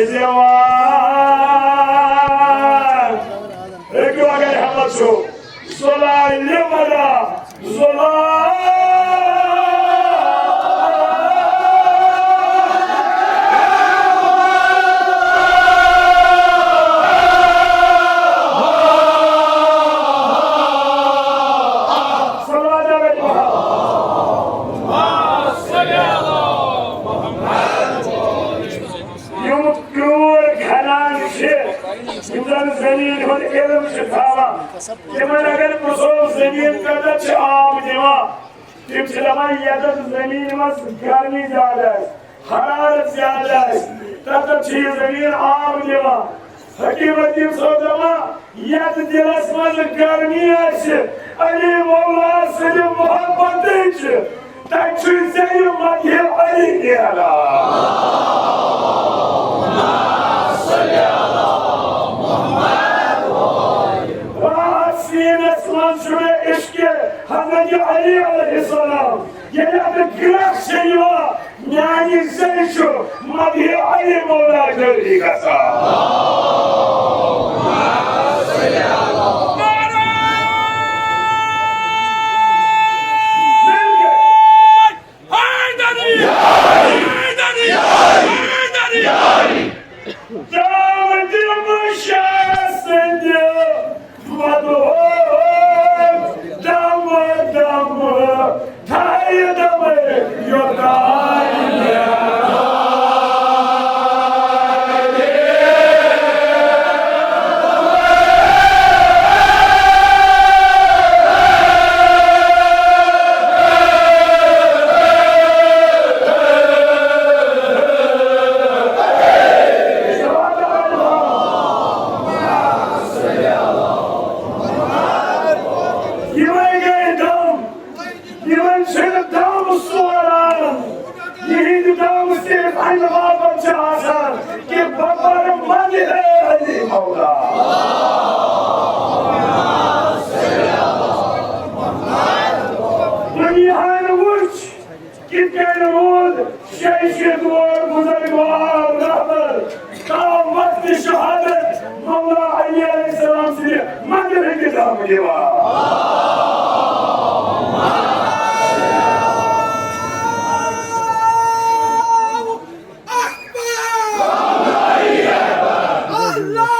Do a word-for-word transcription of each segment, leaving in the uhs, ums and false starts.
زیوان۔ ہیٚکِو اگر ہٮ۪مت چھُو۔ زلال ودا۔ زلال۔ صلوات علی محمد۔ یِم کرٛوٗر گھران چھِ، یِم زَن زٔمیٖن ہُنٛد علم چھِ تھاوان، تِمَن اگر پرٛژھو، زٔمیٖن کَتٮ۪تھ چھِ آب دِوان؟ تِم چھِ دَپان، یَتٮ۪تھ زٔمیٖنہِ منٛز گرمی زیادٕ آسہِ، حرارت زیادٕ آسہِ، تَتٮ۪تھ چھِ یہِ زٔمیٖن آب دِوان۔ حکیٖم حکیٖم صٲب دَپان، یَتھ دِلَس منٛز گرمی آسہِ، علی مولا سٕنٛدِ محبتٕچ، تَتہِ چھُ ژےٚ یہِ مدحِ علی نیران۔ راتھ سیٖنَس منٛز چھُ مےٚ عشقِ حضرت علی علیہ السلام۔ ییٚلہِ اَتھ گرٛکھ چھِ یِوان، میانہِ زنہِ چھُ مدحِ علی مولا جٲری گژھان۔ دامدی مشا سندِ مدحوک دم دم تھایہِ دمے یوتانۍ مےٚ۔ یِمے گٔے دم، یِمن چھِنہٕ دم سوران، یِہِنٛدِ دم صرف اَمہِ باپتھ چھِ آسان کہِ بہٕ پَرٕ مدحِ علی مولا۔ دُنیاہن وٕچھ، کِتھ کٔنۍ روٗد شیٚیہِ شیٖتھ وُہُر بُزرگ وار رہبر تا وقتِ شہادت مولا علی علیہ السلام سٕنٛدِ مدحِ ہٕنٛدِ دامہٕ یِوان۔ اللہ اکبر! اللہ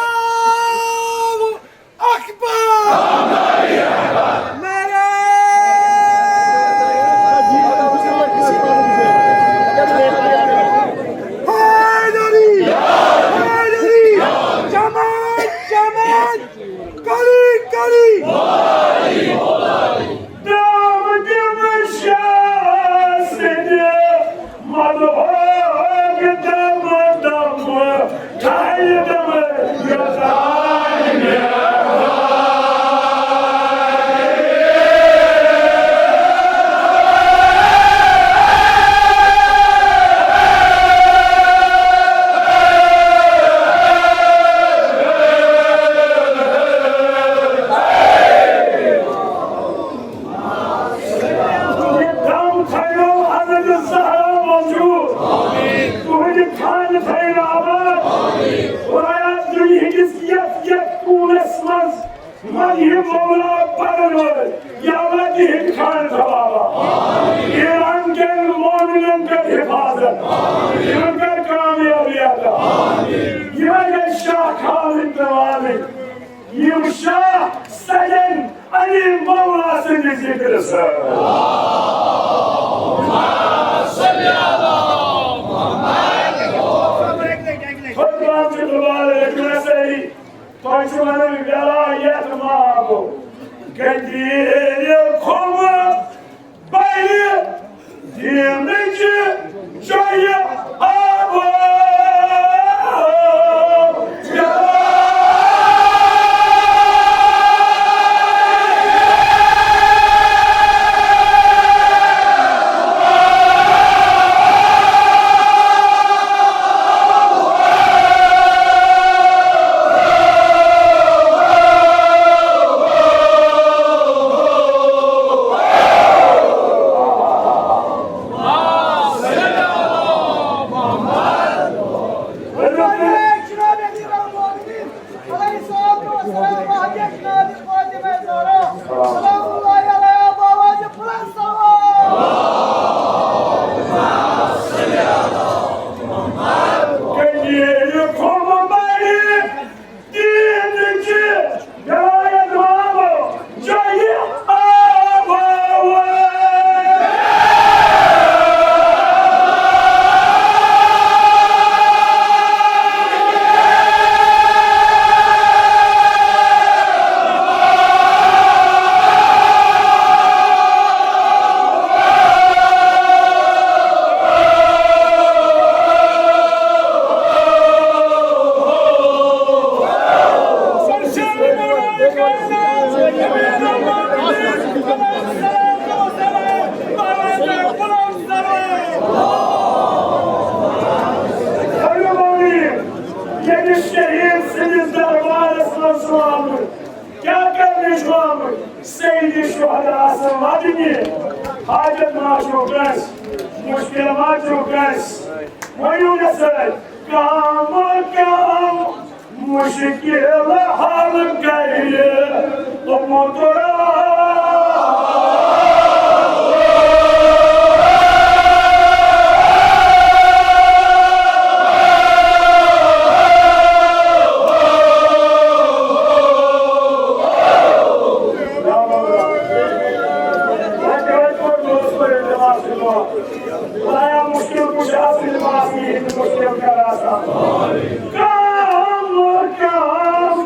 اکبر! نعرہ حیدری! حیدری! جماعت! جماعت! کلی! کلی! دم دم شاہ سٕنٛدِ مدحوک دم دم ٹھاہہِ دم یوتانۍ مےٚ۔ یہِ دم تھٲیِو حضرت زہرا موجود۔ تُہٕنٛدِ خانہٕ تھٲیِو آباد۔ خدایا، دُنیہٕ کِس یَتھ یَتھ کوٗنس منٛز مدحِ مولا پرن وٲلۍ، یا اللہ تِہِنٛدِ خانہٕ تھاو آباد۔ ایران کٮ۪ن مومنن کر حفاظت، یِمن کر کامیابی عطا۔ یِمن گژھِ شاہ خالد تہٕ والد۔ یِم شاہ سجن علی مولا سٕنٛدِ ذِکرٕ سۭتۍ۔ خطبہ چھُ دوبارٕ لیکھنَس سۭتۍ، تۄہہِ چھُ وَنُن ولایت ماگو، گٔدیٖر کھوٚمہٕ بَلہِ دیٖنٕچ جۄیہِ آبو۔ چھُ آمُت؟ کیٛاہ کرنہِ چھُ آمُت؟ سید شہدا آسن ودنہِ۔ حاجت ما چھُو کٲنٛسہِ؟ مشکل ما چھُو کٲنٛسہِ؟ ؤنِو مےٚ سۭتۍ، کم کم مشکل حل کرِ ابو تراب۔ خدایا، مشکل کُس آسہِ، یِم آسہِ یِہِنٛدِ مشکل کر آسان۔ کم کم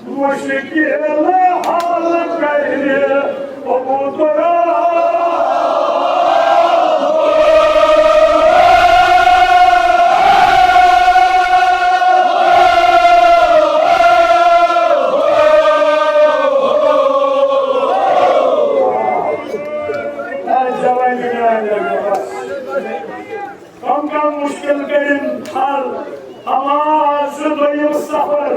مشکل حل کرِ ابو تراب۔ کم کم مشکل کٔرِن حل۔ اما آز چھُ دوٚیِم سفر۔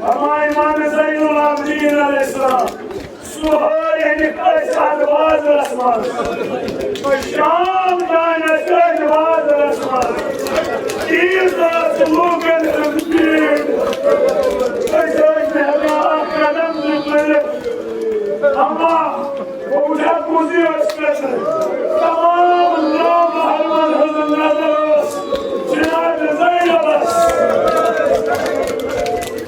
اما امام زین العابدین علیہ السلام۔ صبحٲے أنِکھ أسۍ اَتھ بازرَس منٛز۔ شام تام ٲسۍ أتھۍ بازرَس منٛز۔ تیٖژ ٲس لوٗکَن ہٕنٛز بھیٖڑ۔ أسۍ ٲسۍ نہٕ ہٮ۪کان اَکھ قدم تہِ تُلِتھ۔ اما بہٕ وٕچھٕ ہا کُس یہِ ٲس پرٛژھان۔ تمام نامحرمن ہٕنٛز نظر ٲس جناب زینبس۔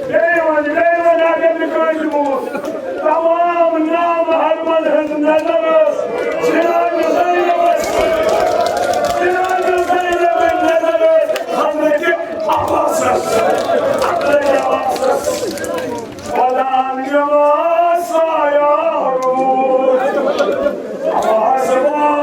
بیٚیہِ وَنہِ، بیٚیہِ وَنہِ اگر نہٕ کٲنٛسہِ بوٗز۔ تمام نامحرمن ہٕنٛز نظر ٲس جناب زینبس۔ جناب زینبٕنۍ نظر ٲس حضرت عباسس۔ حضرت عباسس۔ خدایا، سایہ روٗد آسمان۔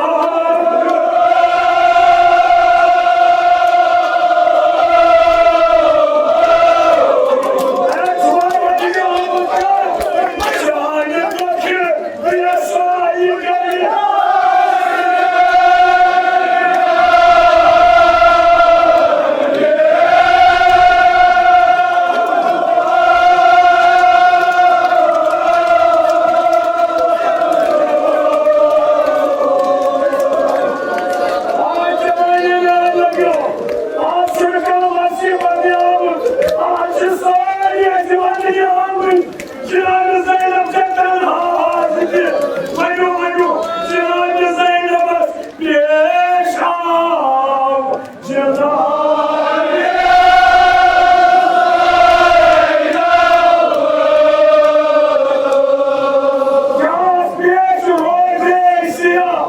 جناب زینب چھےٚ تنہا آز تہِ۔ ؤنِو، ؤنِو، جناب زینبس پیش آو جناب۔ کیٛاہ پیش روزے سیاہ؟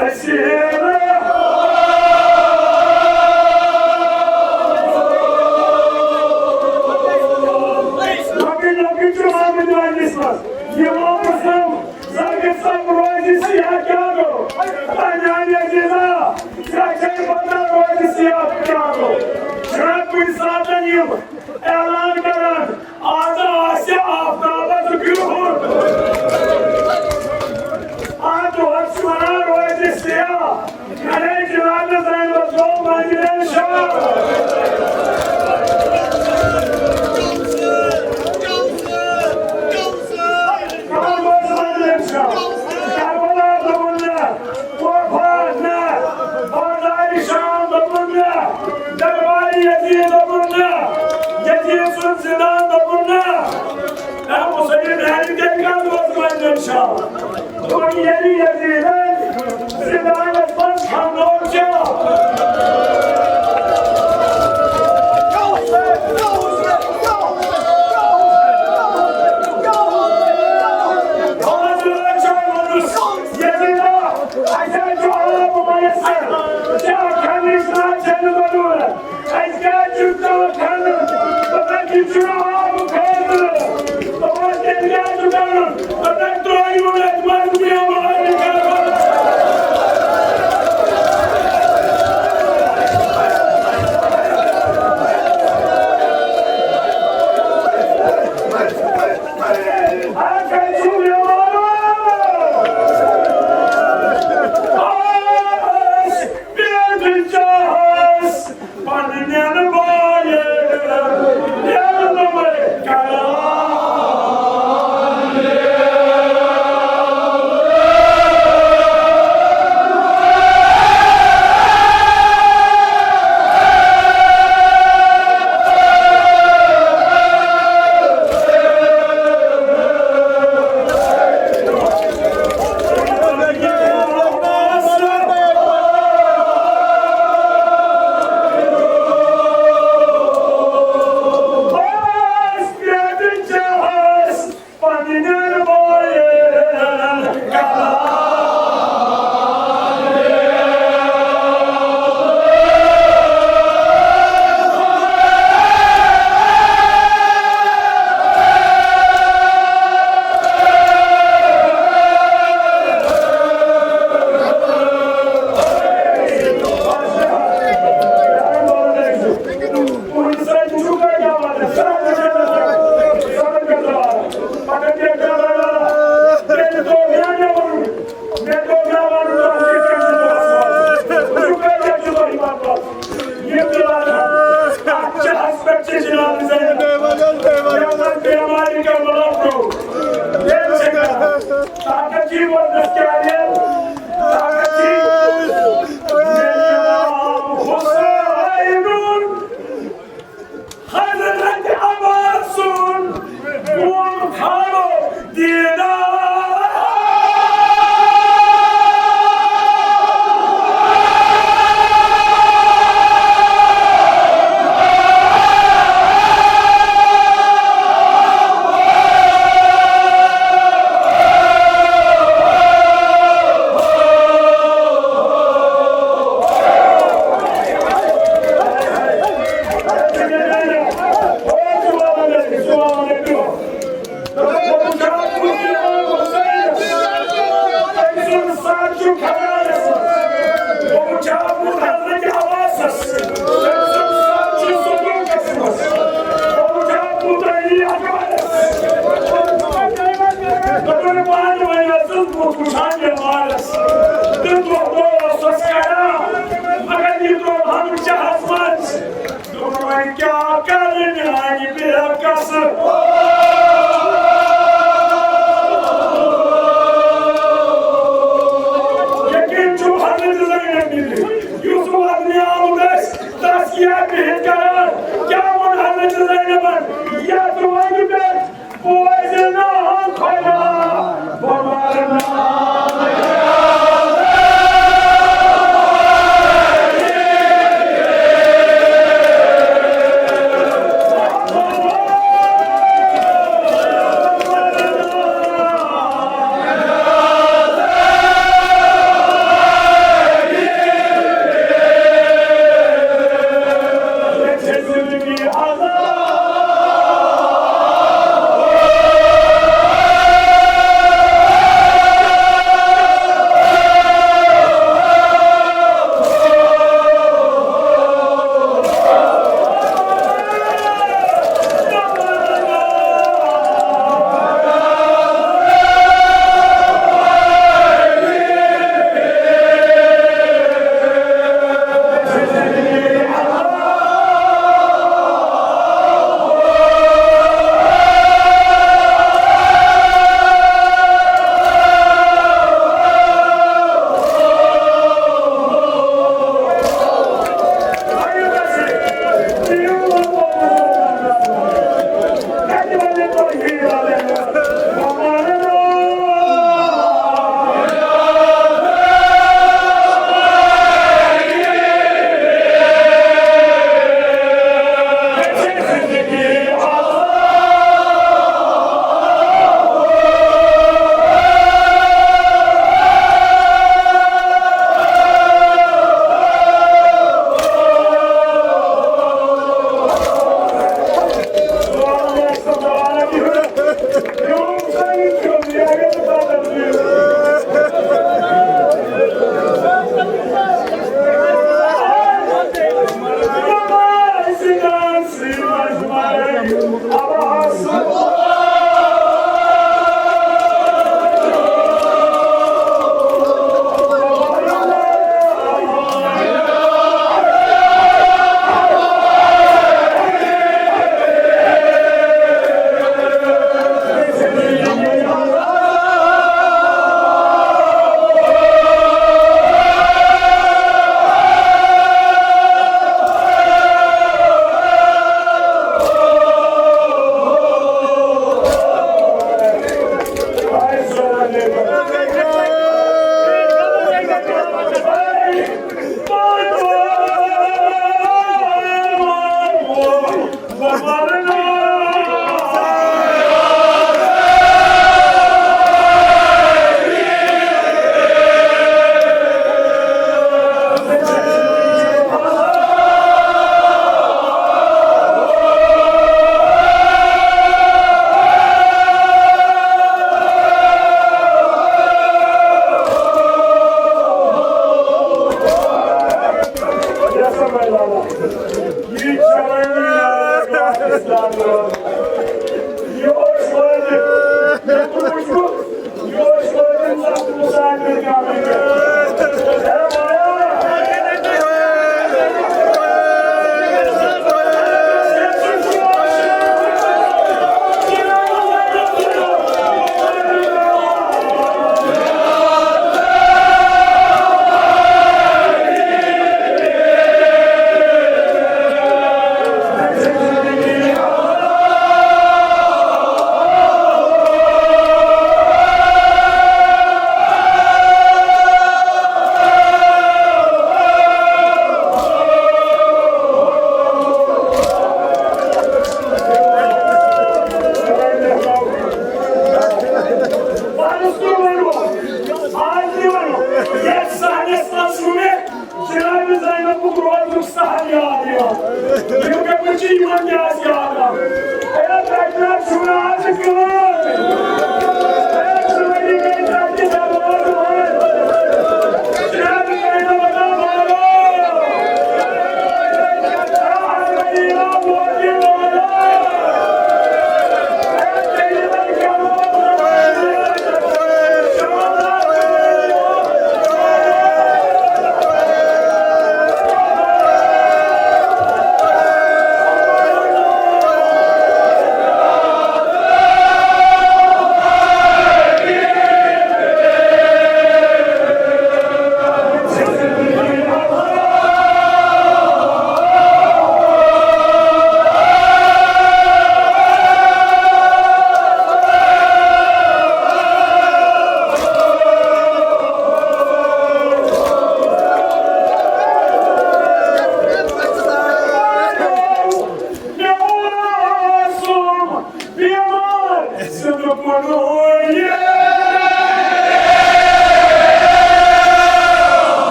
اسیرا۔ لۄکٕٹۍ لۄکٕٹۍ چھِ آمٕتۍ وَننَس منٛز۔ یہِ واپس آو۔ زاہد صٲب روزِ سیاہ کیٛاہ گوٚو؟ پنٛجابی عزیزا، ژےٚ چھے پتہ روزِ سیاہ کیٛاہ گوٚو؟ چھُنہ کُنہِ ساتہٕ یِم اعلان کران، آز آسہِ آفتابس برٛونٛہہ۔ آ، دۄہس چھِ ونان روزِ سیاہ۔ اَنے جناب زینبس گوٚو منزلِ شام۔ کم اوس منزلِ شام؟ کربلا دوٚپُن نہ، کوفہ نہ، بازارِ شام دوٚپُن نہ، دربارِ یزید دوٚپُن نہ، یزید سُنٛد زندان دوٚپُن نہ۔ اے مسلم، میانہِ تیٚلہِ کَتھ اوس منزلِ شام؟ دوٚپُن، ییٚلہِ یزیدن زندانس منٛز کھنو ژےٚ۔ حضرت چھُ ووٚنمُت، یزیدا، اَسہِ حظ چھُ آب میسر، چاہ کھنٕچ نہ چھنہٕ ضروٗرت۔ اَسہِ کیٛازِ چھُ ژےٚ کھنُن؟ دوٚپمَس، یہِ چھُنہٕ آبہٕ خٲطرٕ۔ دوٚپمَس، تیٚلہِ کیٛازِ چھُ کَرُن؟ دوٚپمَس، کی وننس کیا ہے؟ طاقت کی امام حسین، حضرت عباس سن قوم کھارو دیدار۔ مگر یہِ ترٛوو ہم چاہس منٛز۔ دوٚپُن، وۄنۍ کیٛاہ کرٕ میٛانہِ بے کسہٕ؟ یقیٖن چھُ حضرت زینب نِش، یُس وَننہِ آمُت ٲسۍ، تس کیٛاہ بِہِتھ کران؟ کیٛاہ ووٚن حضرت زینبن؟ یتھ وَنہِ پٮ۪ٹھ بوزِ نہٕ خۄدا، بہٕ مرٕ نہٕ۔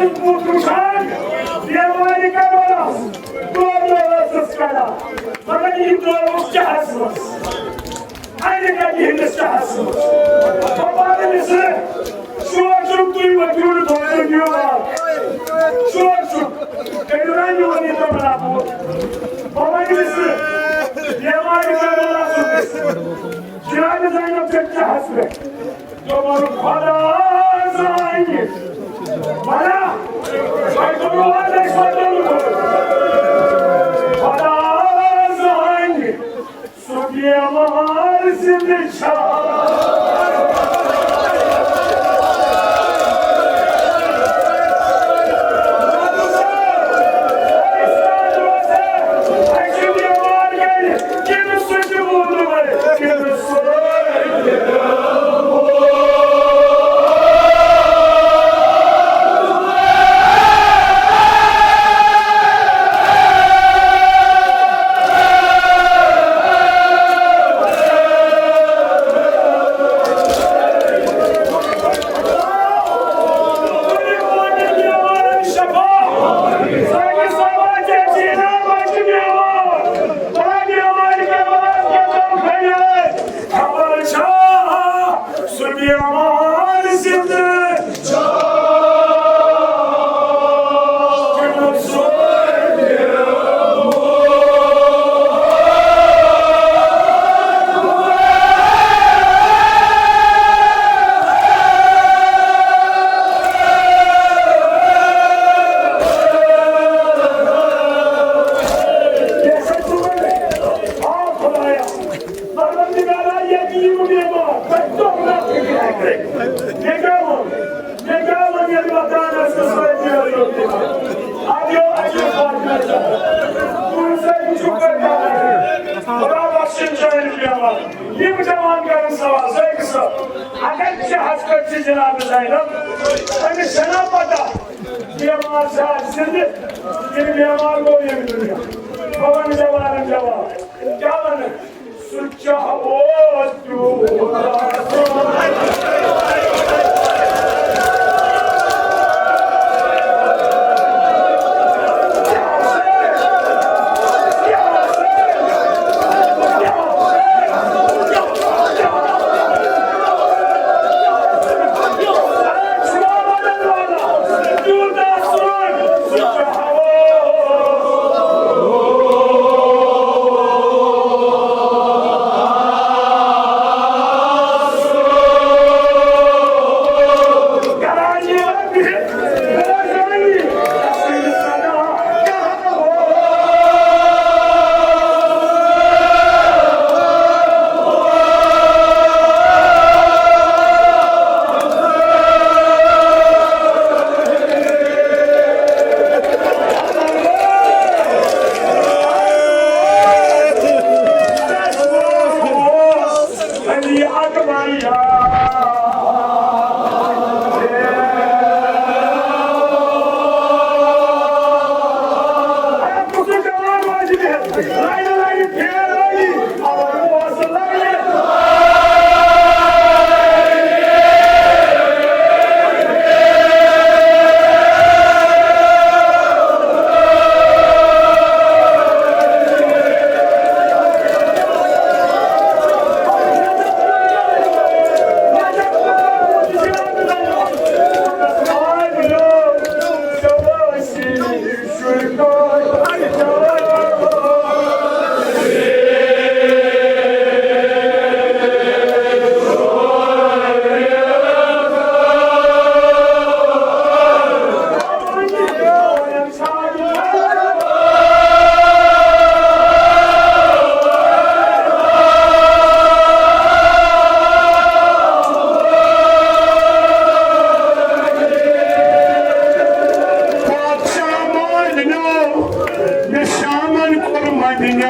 وٕچھان، بیمارِ کربلاہس دۄد ٲسٕس کڑان، مگر یہِ دۄد اوس چاہس منٛز۔ اَتہِ کَتہِ یِہِنٛدِس چاہس منٛز؟ بہٕ وَنہٕ أمِس، شور چھُم، تُہۍ ؤتھِو نہٕ، تُہۍ ؤتھِو نہٕ۔ شور چھُم، کٔرِو نا میون یہِ تَمنا پوٗرٕ۔ بہٕ وَنہٕ أمِس، بیمارِ کربلاہس، جناب زینب چھےٚ چاہس پٮ۪ٹھ۔ دوٚپُن خۄدا زانہِ۔ وَنا، وۄنۍ کوٚروٕ وعدٕ اَسہِ بدل۔ خۄدا زانہِ، سُہ بیمار زِندٕ چھا؟ خبر چھا سُہ بیمار زِندٕ؟ پروردگارا، یتیٖم بیمار، تۄہہِ دۄہ راتھ فِکرِ اَکہِ۔ مےٚ کیٛاہ ووٚن؟ مےٚ کیٛاہ ووٚن ییٚلہِ مکانس منٛز سٲری ٲسۍ؟ اَتہِ یو، اَتہِ یو فاطمہ جان۔ تُہۍ سٲری چھِو پٔرۍ کران۔ خدا بخشِن چٲنۍ بیمار۔ یِم جوان کرن سوال، زٲہِد صٲب، اگر چاہس پٮ۪ٹھ چھِ جناب زینب، أمِس چھَنا پتہ بیمار چھا زِندٕ کِنہٕ بیمار گوٚو ییٚمہِ دُنیا؟ بہٕ وَنہٕ جوانن جواب۔ کیٛاہ وَنہٕ؟ سُہ چاہو تیوٗت۔ پادشاہ مٲنِو، مےٚ شامن کوٚر مدینہ